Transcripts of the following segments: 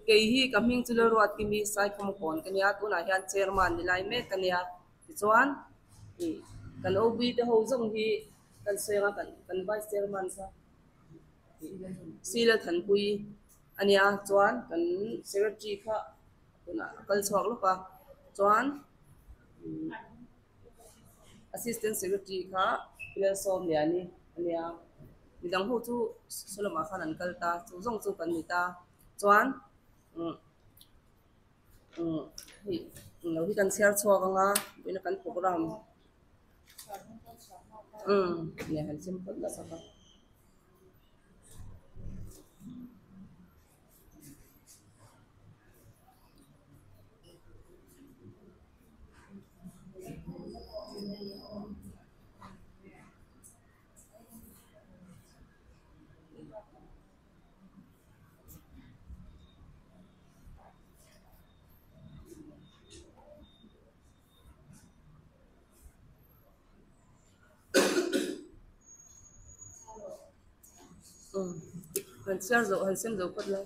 Kei hi ka hming chu Lalruatkimi Saikhawmkawn ka nia, tunah hian chairman ni lai mek ka nia. Tichuan ih kan OB te ho zawng hi kan sawi anga kan kan vice chairman kha Sila Thanpui a nia chuan kan secretary kha tunah a kal chhuak lawk a chuan assistant secretary kha Lalsawmliani a nia midang ho chu saw lamah khan an kal ta chu zawng chu kan ni ta chuan umm umm hei englo hi kan chhiar chhuak ang a vawiin a kan programme umm nia han chim phawt nasa a. Han chhiar zawh han sem zo phawt la.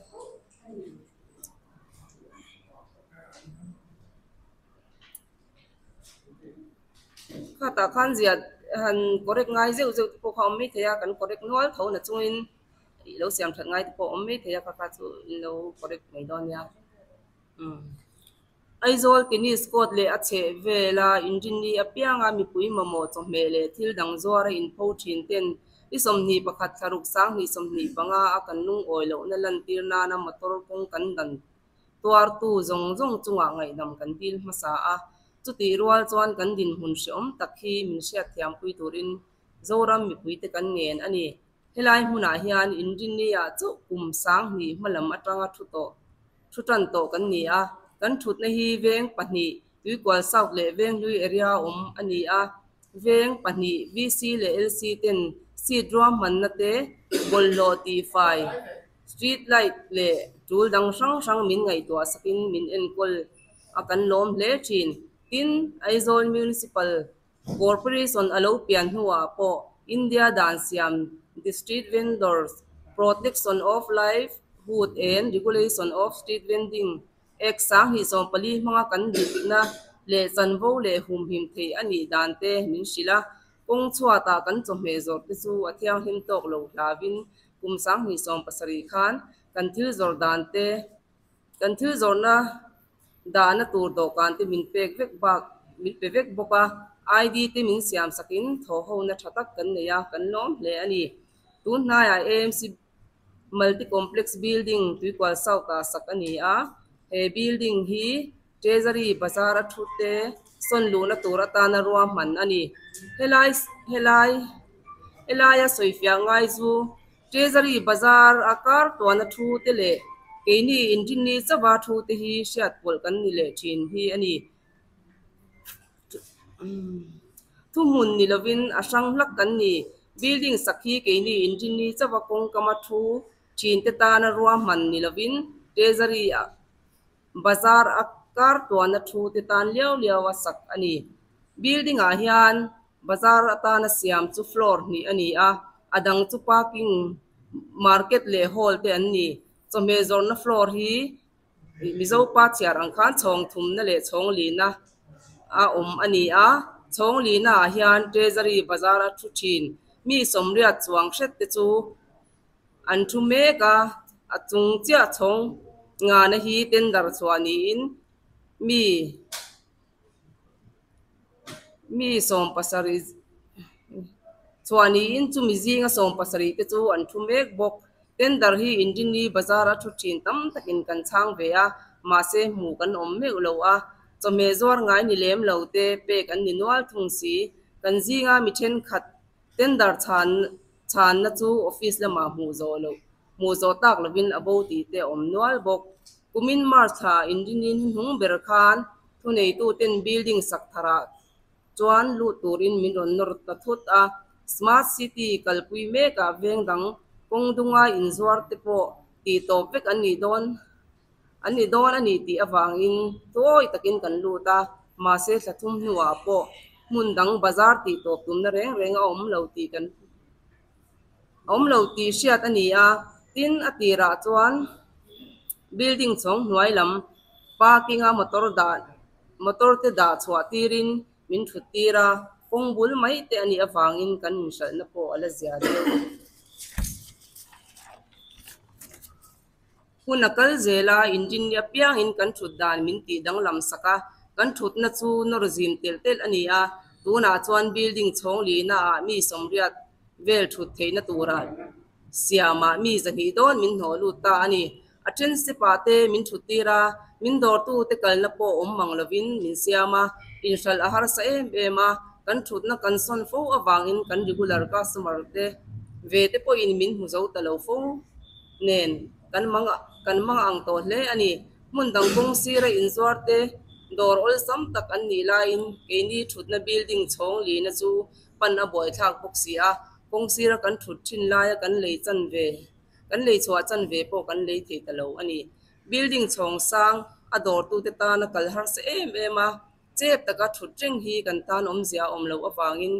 Khatah khan ziah han correct ngai zeuh zeuh te pawh kha a awm maithei a kan correct nual tho na chungin ih lo siam that ngai te pawh a awm maithei a kha kha chu in lo correct mai dawn nia umm. Aizawl tennis court leh a chheh vela inrinni apianga mipui mamawh chawhmeh leh thil dang zuara inpho thin ten i 21 thlaruk 20 25 a kan lungawi lohna lantir nana motor kawng kan dan tuartu zawng zawng chungah ngaihdam kan dil hmasa a. Chutih rual chuan kan dinhmun hrehawm tak hi min hriatthiampui turin Zoram mipuite kan ngen a ni. Helai hmunah hian inrinni-ah chauh kum 2000 hmalam atanga thu tawh thu tan tawh kan ni a. Kan thutna hi veng pahnih, Tuikual South leh Venghlui area awm a ni a. Veng pahnih, VC leh LC ten seat ruahmanna te, bawlhhlawh tihfai, street light leh tul dang hrang hrang min ngaihtuah sakin min enkawl a kan lawm hle thin. Tin, Aizawl Municipal Corporation a lo pian hnuah pawh India dan siam The Street Vendors, Protection of Livelihood and Regulation of Street Vending Act 2014 hmanga kan dikna leh chanvo leh humhim thei a nih dan te min hrilh a. Kawng chhuatah kan chawhmeh zawrh te chu a thianghlim tawk lo hlauhin kum 2017 khan kan thil zawrh dan te Kan thil zawrhna dahna tur dawhkan te min pek vek bak min pe vek bawk a, ID te min siam sakin thawhhona tha tak kan nei a, kan lawm hle a ni. Tun hnaiah AMC Multi Complex Building Tuikual South ah sak a ni a, he building hi Treasury Bazar a thu te sawn luhna tur atana ruahman a ni. Helai helai helaia sawifiah ngai chu Treasury Bazar a kar tuana thu te leh keini inrinni chauha thu te hi hriat pawlh kan ni leh thin hi a ni. Thuhmun ni lovin a hrang hlak kan ni. Building sak hi keini inrinni chauha kawngkama thu thin te tana ruahman ni lovin Treasury Bazar a kar tuana thu te tan liau liau a sak a ni. Building ah hian bazar atana siam chu floor hnih a ni a, a dang chu parking, market leh hall te an ni. Chawhmeh zawrhna floor hi Mizo pa chhiar ang khan chhawng thumna leh chhawng lina a awm a ni a, chhawng lina ah hian Treasury bazar a thu thin. Mi sawmriat chuang hret te chu An thu mek a, a chung chiah chhawng ngana hi tender chhuah niin mi mi 70 chhuah niin chumi zinga 70 te chu an thu mek bawk. Tender hi Inrini bazar a thu thin tam takin kan chhang ve a, mahse hmuh kan awm meuh lo a, chawhmeh zuar ngai ni lem lo te pek an ni nual thung si. Kan zinga mi thenkhat tender chhan Chhanna chu office lamah hmuh zawh loh, hmuh zawh tak lovin a bo tih te a awm nual bawk. Kumin March thla inrinin hnuhnung ber khan thuneituten building sak tharah chuan lut turin min rawn nawr ta thut a. Smart City kalpui mekah veng dang kawng dunga inzuar te pawh tih tawp vek an nih dawn an ni dawn a ni tih avangin tuawi takin kan lut a, mahse thla thum hnuah pawh hmun dang bazar tih tawp tumna reng reng a awm lo tih kan a awm lo tih hriat a ni a, tin a tirah chuan Building chhawng hnuai lam parking a motor dah motor te dah chhuah tirin min thut tir a, kawng bul mai te a nih avangin kan inhralhna pawh a la zia deuh. Hun a kal zel a, inrinni apiangin kan thut dan min tih danglam sak a, kan thutna chu nawr zim telh telh a ni a, tunah chuan building chhawng lihna ah mi sawmriat vel thut theihna tura siamah mi zahnih dawn min hnawh lut ta a ni. A then step ah te min thut tir a, min dawrtu te kalna pawh awm mang lovin min siam a, inhralh a harsa em em a, kan thutna kan sawn fo avangin kan regular customer te ve te pawhin min hmu zo ta lo fo. nen kan mang kan mang ang tawh hle a ni. Hmun dang kawng sira inzuar te dawr awlsam tak an nih laiin keini thutna building chhawng lihna chu pan a buaithlak bawk si a, kawng sira kan thut thin laia kan lei chan ve kan lei chhuah chan ve pawh kan lei thei ta lo a ni. Building chhawng sang a dawrtute tana kal harsa em em a. Chep taka thut reng hi kan tan awmzia a awm loh avangin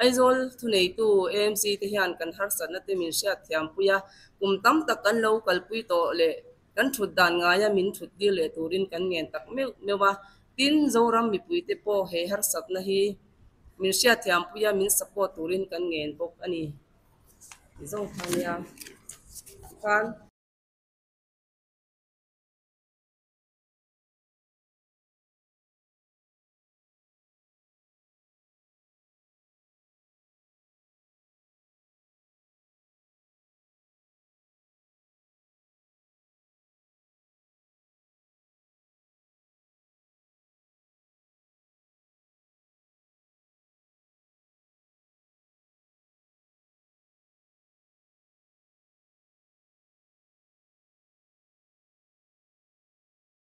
Aizawl thuneitu AMC te hian kan harsatna te min hriat thiam pui a, kum tam tak kan lo kalpui tawh leh kan thut dan ngaia min thut tir leh turin kan ngen tak meuh meuh a. Tin, Zoram mipuite pawh he harsatna hi min hriat thiam pui a, min support turin kan ngen bawk a ni. Ti zawng kha nia. Tikhan.